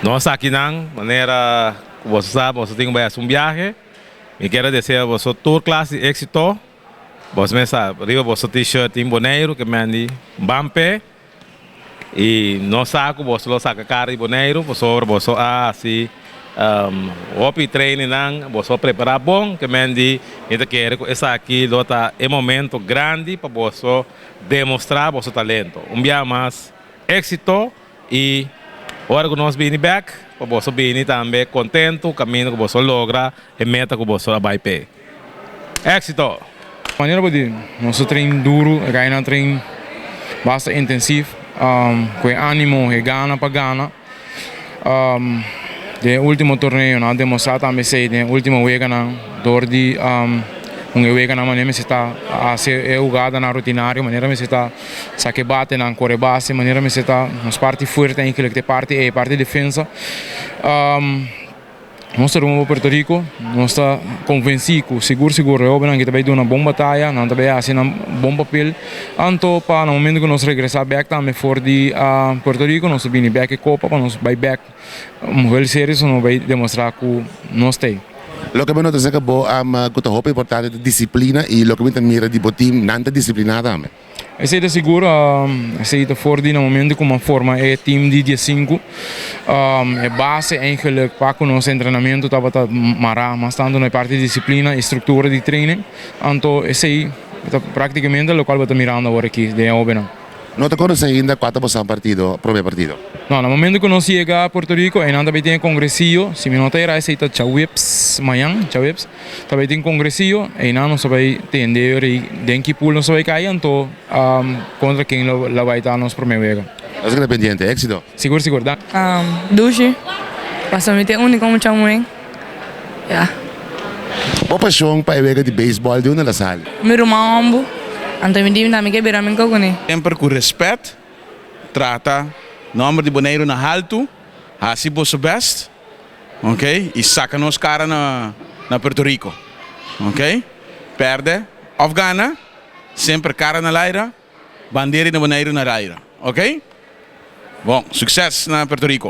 Nos akinan, manera ku boso sa, boso tin ku bai hasi un biahe. Mi kier a desea boso tur klas di éksito. Boso mes sa, riba boso t-shirt tin Boneiru ke men di ban p'e. I nos sa ku boso lo saka kara di Boneiru pasobra boso a hasi hopi trainingnan, boso a prepará bon ke men di mi ta kere ku esaki lo ta e momento grandi pa boso demostrá boso talento. Un biaha mas, éksito! I ora ku nos bini bèk, pa boso bini tambe kontentu kaminda ku boso logra e meta ku boso a bai p'e. Éksito! Manera bo di, nos ta train duru, e gainan train basta intensief, ku e animo, e gana pa gana. Den e ultimo torneo nan a demostrá tambe esei den e ultimo weganan dor di un e weganan manera mester ta hasi e hugadanan rutinario, manera mester ta Sa ke batenan kore base manera mester ta nos parti fuerte eigenlijk ta e parti ei, e parti defensa. Nos ta rumbo pa Puerto Rico, nos ta konvensí ku sigur sigur e hóbennan aki ta bai duna bon bataya, nan ta bai hasi nan bon papel. Anto pa na momento ku nos regresá bèk tambe for di Puerto Rico nos ta bini bèk e kopa pa nos bai bèk World Series nos bai demostrá ku nos ta ei. Loke mi nota aserka bo ku ta hopi importante ta disiplina i loke mi ta mira di bo team nan ta disipliná tambe. Esei ta sigur, esei ta for di na momento ku mi a forma e team di diesinku. E base eigenlijk pa ku nos entrenamentu tabata mará mas tantu na e parti di disiplina i struktura di training. Anto esei ta praktikamente lokual bo ta mirando awor aki den e hóbennan. No ta konosé ainda kua ta boso partido, promé partido? No, na momento ku nos yega Puerto Rico einan ta bai tin e kongresillo, si mi no ta era esei ta djaweps mañan, djaweps, ta bai tin kongresillo, einan nos ta bai tende rei den ki pool nos ta bai kai anto kontra ken lo lo bai ta nos promé wega. Nos a keda pendiente, éksito! Sigur sigur, danki. Dushi, pasobra mi ta e úniko mucha muhé. Ya. Bo pashon pa e wega di beisbòl di unda la sali? Mi ruman hombu, anto mi di mi tambe ke bira mi kuné. Semper ku rèspèt, trata nòmber di Boneiru na haltu, hasi boso bèst, ok, i saka nos kara na na Puerto Rico, ok. Pèrdè òf gana, semper kara na laira, bandera di Boneiru na laira, ok. Bon, sukses na Puerto Rico.